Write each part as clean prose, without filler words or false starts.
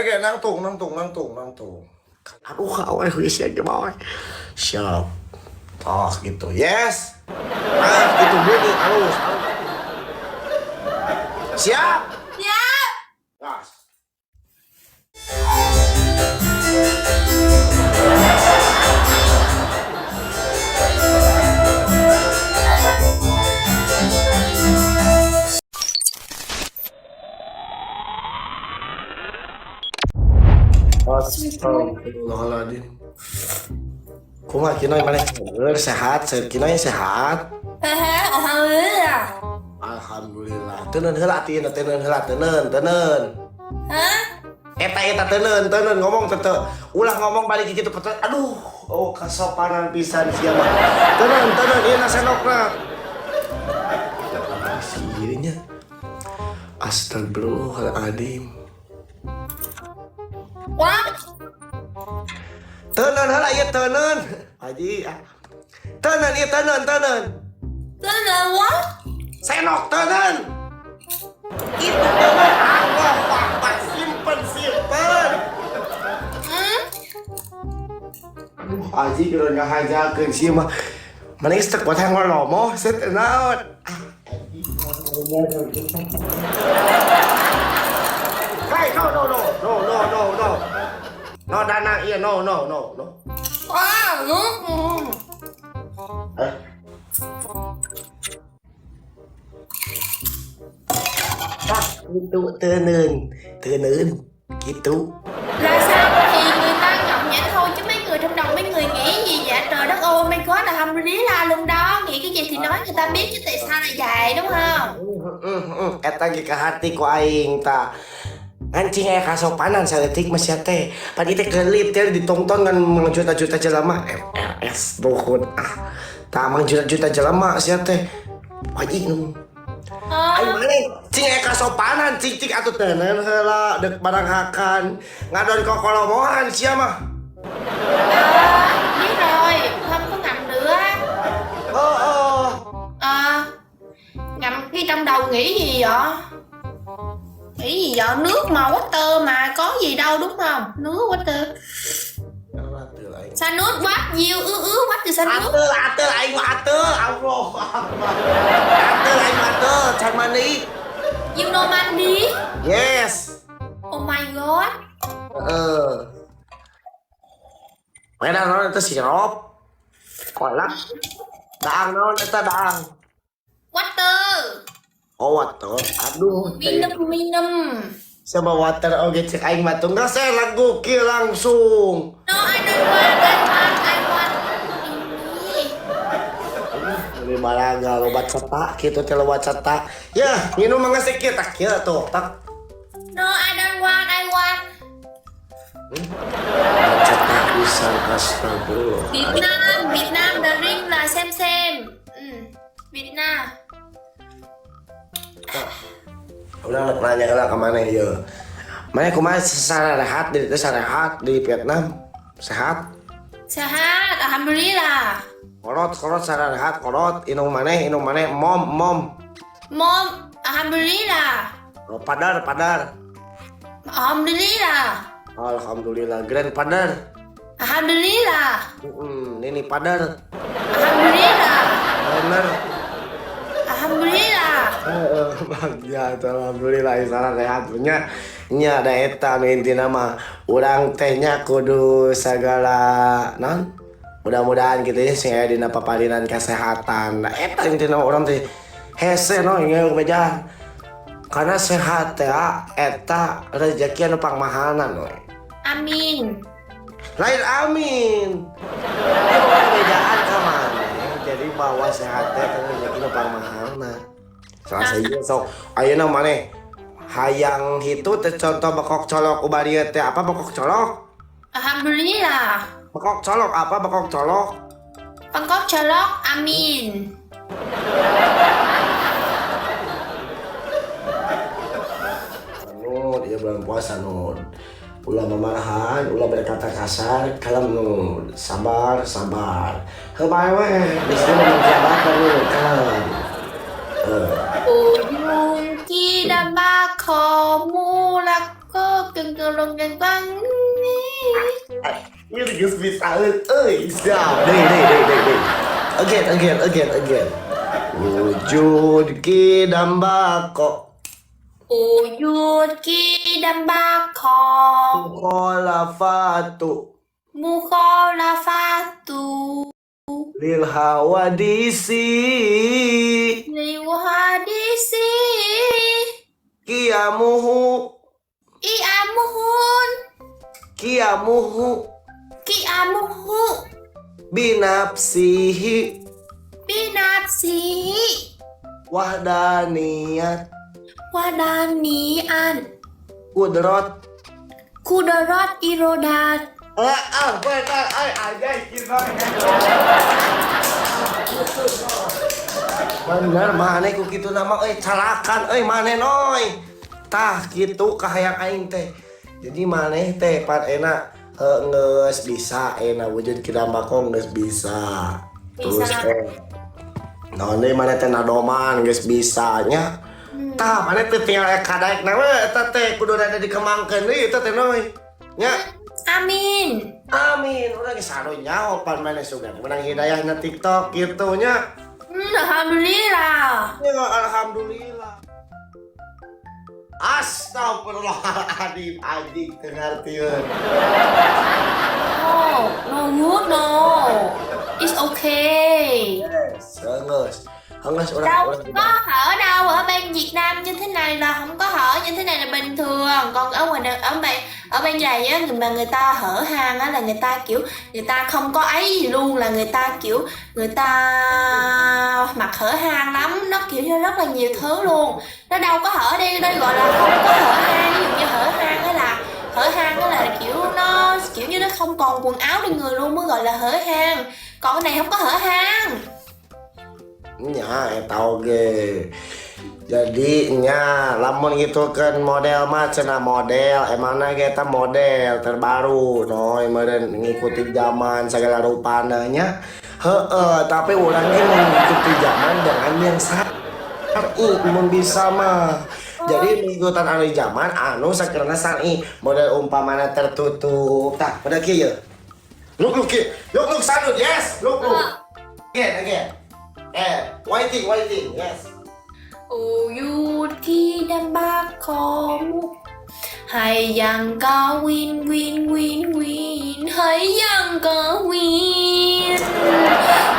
โอเคนั่งตรงนั่งตรงนั่งตรงนั่งตรงaduh awal gue siap gimana siap oh gitu yes nah gitu bunyi halus siap Siap. Gas. Astagfirullahaladzim. Kumaha Kinoy maneh? Bener sehat, sehat Kinoy sehat. Sehat, alhamdulillah. Alhamdulillah. Teuneun heula tina, teuneun heula, teuneun, teuneun. Hah? Eta eta teuneun, teuneun ngomong teu teu. Ulah ngomong balik kitu pete. Aduh, oh kasopanan pisan sia mah. Teuneun, teuneun ieu na sendokna. Sih nya. Astagfirullahaladzim. Wah, Teuneun heula ieu teuneun. Haji ah. Teuneun ieu teuneun, teuneun. teuneun what? Senok teuneun. Itu teuneun Allah Akbar, simpen simpen. Hmm? Aduh, Haji kudu ngahajakeun sih mah. Mana geus teu kuat hayang ngolomoh set naon. Ah, hey, no no no no no no no. No danang iya no no no no. Wah, nước. Eh. Ah, gitu teuneun, teuneun gitu. Là sao thì người ta ngậm vậy thôi chứ mấy người trong đầu mấy người nghĩ gì vậy? Trời đất ơi, my God, alhamdulillah luôn đó. Nghĩ cái gì thì nói người ta biết chứ tại sao lại vậy đúng không? Eta ge ka hati ku aing ta. Ngan cing aya kasopanan saeutik mah sia teh. Pan ieu teh kelip teh ditonton kan juta-juta jelema FRS nuhun ah. Tah mang juta-juta jelema sia teh. Wajib nu. Ờ, Aing maneh cing aya kasopanan cing cing atuh teuneun heula deuk barang hakan. Ngadon kokolomohan sia mah. ờ, biết rồi, không có ngậm nữa. Oh, oh. Ờ, ngậm khi trong đầu nghĩ gì vậy? Nghĩ gì vậy? Nước mà water mà có gì đâu đúng không? Nước water. Sao nước quá nhiều ứ ứ quá từ sao nước? Ateul, ateul aing mah ateul, Allah Akbar. Ateul aing mah ateul, can mandi. You know mandi? Yes. Oh my god. Heeh. Mana naon eta sirup? Kolak. Daang naon eta daang? Water. Oh, water. Aduh, teh. Minum minum. Sama water oge cek aing mah tunggal saya lagu kieu langsung. No, I don't want. I want. I want ini. Beli malaga loba cetak kitu teh loba cetak. Ya, nginum mah geus kieu tak kieu tuh, tak. No, I don't want. I want. Cetak pisan astagfirullah. Việt Nam, Việt Nam drink là xem. Ừ. Việt Nam. Udah nanya lah ke mana ya? Mana kumaha sarehat di itu sarehat di Vietnam? Sehat? Sehat, alhamdulillah. Kolot kolot sarehat kolot inung maneh mom mom. Mom, alhamdulillah. Oh, padar padar. Alhamdulillah. Alhamdulillah grandfather. Alhamdulillah. Nini padar. Alhamdulillah. Bener. Alhamdulillah. Heeh, bahagia tuh, alhamdulillah salah sehat nya nya da eta nu intina mah urang teh nya kudu sagala naon mudah-mudahan gitu ya sing aya dina paparinan kesehatan. Nah, eta intina mah urang teh hese no ingeul bejaan karena sehat teh eta rezeki anu pangmahalna we. Amin. Lain amin. Ini bukan bedaan ka maneh jadi bahwa sehat teh eta rezeki nu pangmahalna. Salah sahiji sok ayeuna maneh hayang hitu teh contoh bekok colok ubarieu teh apa bekok colok? Alhamdulillah. Bekok colok apa bekok colok? Bangkok colok, amin. Nur, ieu bulan puasa Nur. Ulah mamarahan, ulah berkata kasar, kalem Nur. Sabar, sabar. Heuh bae we, di sini mah jabatan Nur, kalem. Ujung tidak bako mulak Có cần cần lần gần quăng. Ini geus bisa euy, siap. Deui deui deui deui deui. Again, again, again, again. Wujud kidam bako Wujud kidam bako mukhalafatu mukhalafatu lil hawadisi lil hadisi kiamuhu iamuhun kiamuhu kiamuhu binafsihi binafsihi wahdaniyat wadanian kudrat kudrat irodat. Ah, ah, benar, ay, anjay, gitu. Bener, maneh ku kitu nama euy calakan euy maneh noy. Tah kitu kahayang aing teh. Jadi maneh teh pan enak geus bisa enak wujud kidam bako geus bisa. Terus Bisa. teh naon deui maneh teh nadoman geus bisa nya. Tah maneh teh tinggal aya kadaek na we eta teh kudu rada dikembangkeun deui eta teh noy. Nya. Amin. Amin, urang geus anu nyaho pan maneh sugan menang hidayah na TikTok gitu nya. Alhamdulillah. Ya alhamdulillah. Astagfirullahaladzim, anjing teu ngartieun. Oh, no good, no. It's okay. Geus. Geus urang Đâu urang có hở đâu, ở bên Việt Nam như thế này là không có hở, như thế này là bình thường. Còn ở ngoài ở bên này á, người mà người ta hở hang á là người ta kiểu người ta không có ấy gì luôn, là người ta kiểu người ta mặc hở hang lắm, nó kiểu như rất là nhiều thứ luôn. Nó đâu có hở đi, đây gọi là không có hở hang. Ví dụ như hở hang á là hở hang á là kiểu nó kiểu như nó không còn quần áo trên người luôn mới gọi là hở hang. Còn cái này không có hở hang. Nya eta oge. Jadi nya lamun gitu kan model mah cenah model emangna ge eta model terbaru noy meureun ngikuti zaman segala rupana nya. Heeh, tapi urang ge mengikuti zaman dengan yang syar'i mun bisa mah. Jadi mengikutan anu zaman anu sakerna syar'i model umpamana tertutup. Tah, model kieu ye. Look look kieu. Look look sanut, yes. Look look. Again, again. Eh, waiting, waiting, yes. อยู่ที่ดัมบาคอมุกให้ยังก็วินวินวินวินให้ยังก็วิน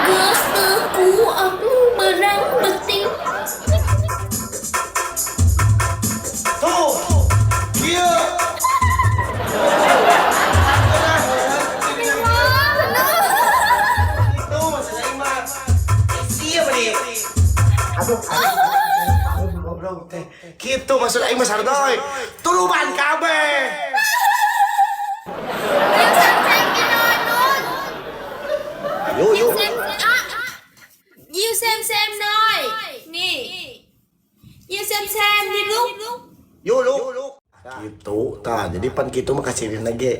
เกือสือกูอักเบรังบติง Tuh, kieu. Itu maksudnya mah. Sia beri. Aduh, aduh, goblok teh. Kitu maksud aing mah sardoy. Tuluban kabeh. ยิวxem xem cái nồi luôn. Yuk, yuk. xem à, ยิว xem xem หน่อยนี่ยิว xem xem นี่ลูก Yuk, yuk. Gitu, tah. Jadi pan kitu mah kasirin ge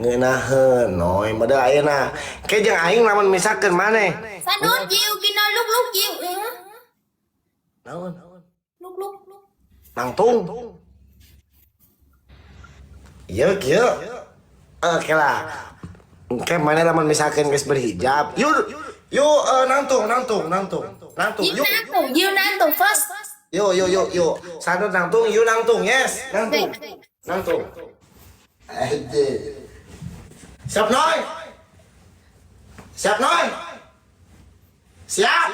ngeunaheun noy model ayeuna. Ke jeung aing lamun misalkeun maneh. สนุดยิวกินนอยลูกลูกยิวเออ Naon? ลูกลูก Nangtung. Iya, kieu. Oke lah. Oke, mana lamun misalkan geus berhijab. Yuk, yuk nangtung, nangtung, nangtung. Nangtung, ยิว yuk. นานตุยิวนานตุ first. Yuk, yuk, yuk, yuk. Sanut nangtung, yuk nangtung, yes. Nangtung. Nangtung. Aduh. Siap, Noy? Siap, Noy? Siap?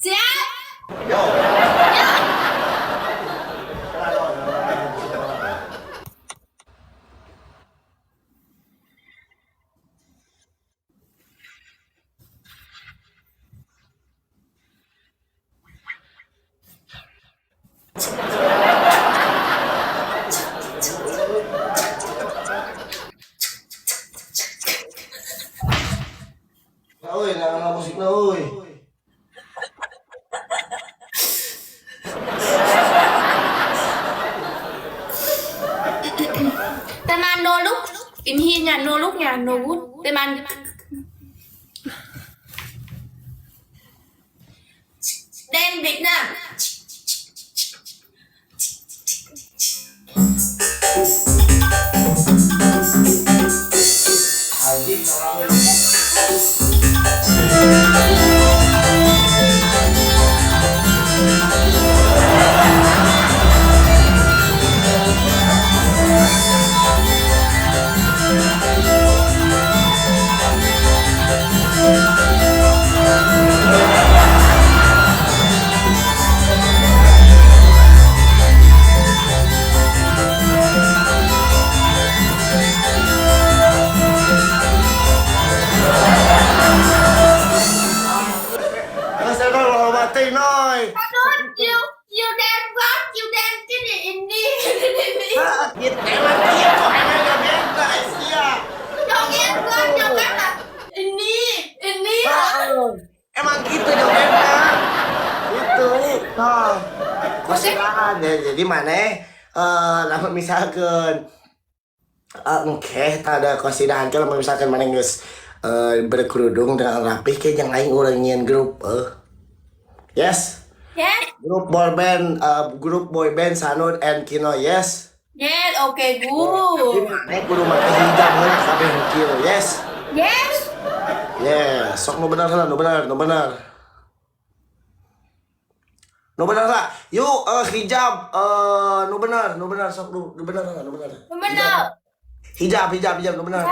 เจ๊ยบ Yo. Oi, nah, musikna euy. แต่มัน no look in here nha, no look nha, no good แต่มัน Đen Việt Nam. Masa dong lo mati noi. You you dance what? You dance cái gì ini? Gitu emang gitu emang gak beda sia. Joget gua joget là ini ini. Emang gitu jogetnya. Itu. Nah. Kosilahan ya. Jadi mana lamun misalkan engke ada kosidahan kalau misalkan mana geus berkerudung dengan rapih kayak yang lain urang nyieun grup Yes. Yes. Grup boy band grup boy band Sanud and Kino, yes. Yes, okay, good. Jadi mana kudu make hijab heula kabeh nu kieu, yes. Yes. Yes, sok nu bener heula, nu bener, nu bener. Nu bener lah. Yuk hijab nu bener, nu bener sok nu, nu bener heula, nu bener. Đúng benar. Hijab, hijab, hijab nu bener.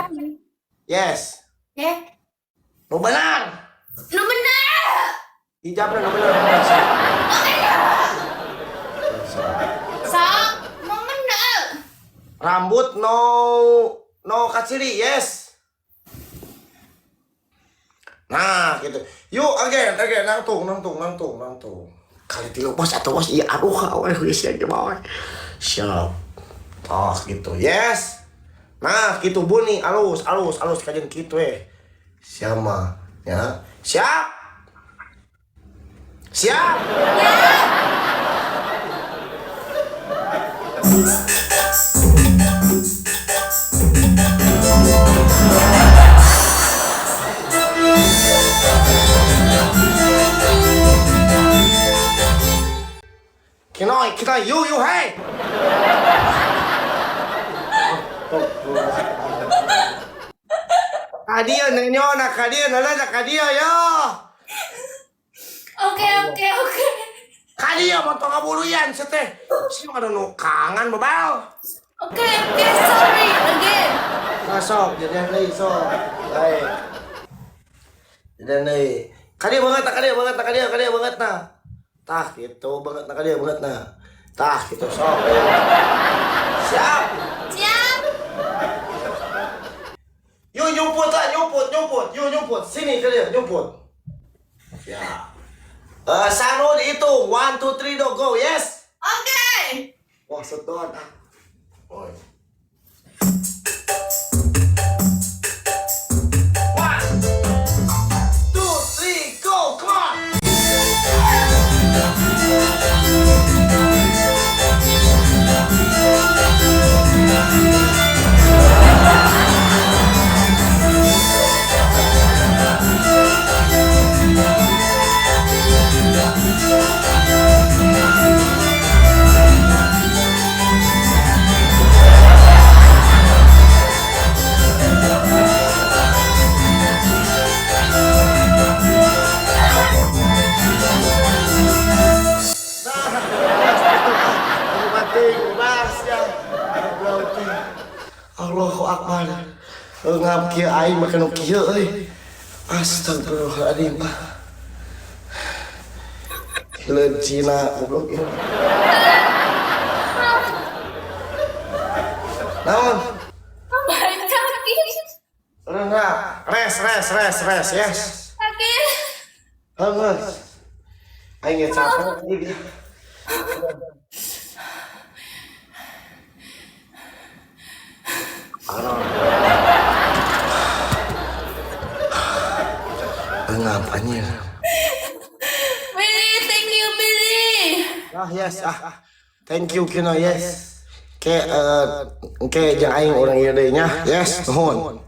Yes. Yes. Nu bener. Đúng benar. Hijabna nu bener, nu bener. Sok. Sok. Sok, mau benar. Rambut no no kaciri, yes. Nah, gitu. Yuk, again, again, nangtung, nangtung, nangtung, nangtung. Kali tilu bos atau bos, iya, aduh, awe, geus ya gimana? Siap. Oh, gitu. Yes. Nah, gitu bunyi, alus, alus, alus kajian gitu eh. Siapa? Ya. Siap. Siap. Kinoy, Kinoy, you, you, hey. Kadia nenyo na kadia nala na kadia yo. Ok ok ok. Kadia motor kabuluyan seteh. Sih ada nu kangen bebal. Ok ok, sorry again. Masuk, jadian deui sok. Baik. Jadian deui. Kadia banget nah, kadia banget nah, kadia, kadia banget nah. Tah gitu banget nah, kadia banget nah. Tah gitu sok. Siap. Siap. Yuk nyumput lah, nyumput, nyumput, yuk nyumput. Sini kalian nyumput. Siap. Sanu dihitung, 1, 2, 3, do, go, yes. Ok. Wah, sedot ah. Oi. 1, 2, 3, go, come on. Nah, mati, bebas ya. Goblok teh. Allahu Akbar. Ngap kieu aing make nu kieu euy. Astagfirullahaladzim. Hileud Cina goblok ieu. Naon? Baik kaki. Enggak. Res, res, res, res, yes. Kaki. Heeh. Aing ge capek tadi. Aduh. Ngap anjir. Billy, thank you Billy. Ah yes ah. Thank you Kino, yes. Ke ke jeung aing urang ieu deui nya. Yes, nuhun.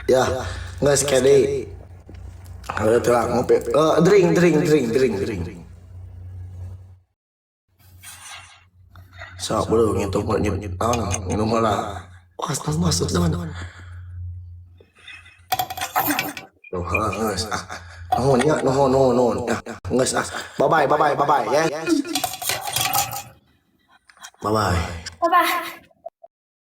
Ya, geus ke deui. Heuh teu ngopi. Drink drink drink drink drink. Sok bro, ngitung nyut naon, nginum heula. Wah, masuk teman. Tuh, geus ah. Nuhun ya, nuhun, nuhun, nuhun. Ya, geus ah. Bye bye, bye bye, bye bye ya. Bye bye. Bye bye.